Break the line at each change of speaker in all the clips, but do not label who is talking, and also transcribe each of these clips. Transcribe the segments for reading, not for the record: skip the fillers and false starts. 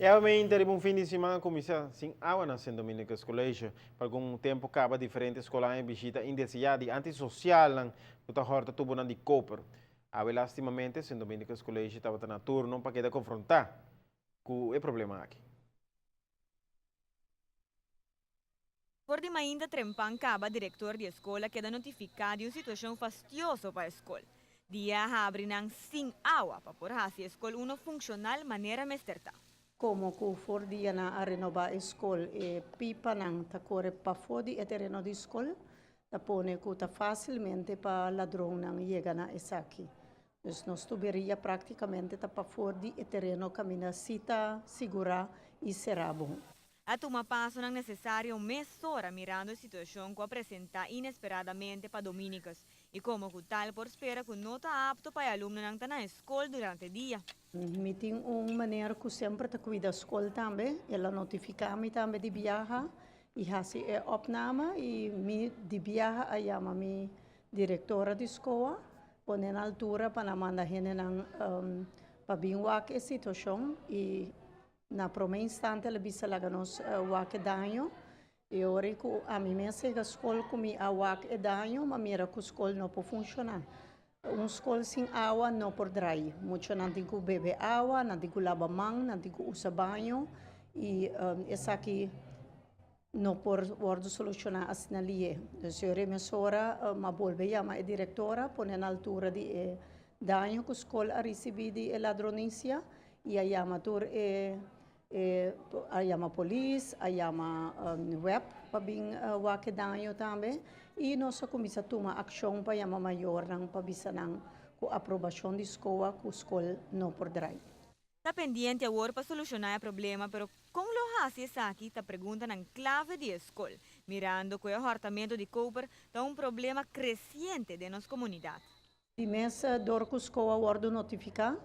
E awe riba un fin di siman a cuminsa sin awa na Sint Dominicus College. Pa algun tempo caba diferente scol a bishita indesea di antisocialnan cu ta horta tubonan di koper. Awe lastimamente Sint Dominicus College tabata na turno pa keda confronta cu e problema aki.
For di mainta trempan caba director di scol a keda notifica di un situacion fastioso pa e scol. Dia a habri nan sin awa pa por haci e scol uno funcional manera mester ta.
Como cu for dia nan a renoba e scol e pipanan ta core pafo di e tereno di scol, ta pone cu ta facilmente pa ladronnan yega na esaki. Dus nos tuberia practicamente ta pafo di e tereno caminda si ta sigura y cera bon.
A tuma pasonan necesario mesora mirando e situacion cu a presenta inesperadamente pa Dominicus y como cu tal por spera cu no ta apto pa e alumnonan ta na scol durante dia.
Mi tin un meneer cu semper ta cuida scol tambe, el a notifica mi tambe di biaha y haci e opname y mi di biaha a yama mi directora di scol pone na altura pa nan manda hendenan pa bin wak e situacion y na prome instante el a bisa laga nos wak e daño y ora cu ami mes yega scol cu mi a wak e daño m'a mira cu scol no por funciona. Un scol sin awa no por draai. Muchanan tin cu bebe awa, nan tin cu laba man, nan tin cu usa baño y esaki no por wordo soluciona asina lihe. Dus e mesora m'a bolbe yama e directora, pone na altura di e daño cu scol a ricibi di e ladronicia y a yama tur e a yama polis, a yama WEB pa bin wak e daño tambe y nos a cuminsa tuma accion pa yama mayornan pa bisa nan cu aprobacion di SCOA cu scol no por draai.
Ta pendiente awor pa soluciona e problema, pero con lo haci esaki ta preguntanan clave di scol, mirando cu e hortamento di koper ta un problema creciente den nos comunidad.
Di mes door cu SCOA wordo notifica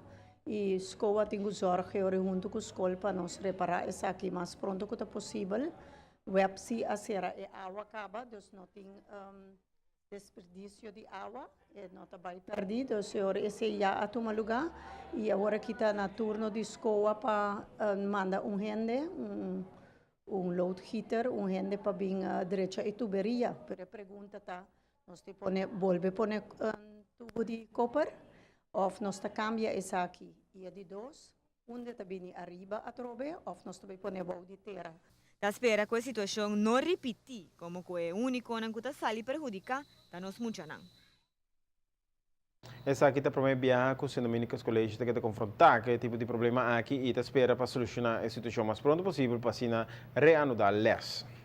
y SCOA tin cu zorg ora hunto cu scol pa nos repara esaki mas pronto cu ta posibel. WEB si a cera e awa caba, dus no tin desperdicio di awa, e no ta bay perdi, dus ora esey ya a tuma lugar y awor aki ta na turno di SCOA pa manda un hende, un loodgieter, un hende pa bin drecha e tuberia. Pero e pregunta ta, nos ta pone, bolbe pone un tubo di koper of nos ta cambia esaki? Y e di dos, unda ta bini ariba atrobe of nos ta bay pone bou di tera?
Ta spera cu e situacion no ripiti, como cu e uniconan cu ta sali perhudica ta nos muchanan.
Esaki ta prome biaha cu Sint Dominicus College ta keda confronta cu e tipo di problema aki y ta spera pa soluciona e situacion mas pronto posibel pa asina reanuda les.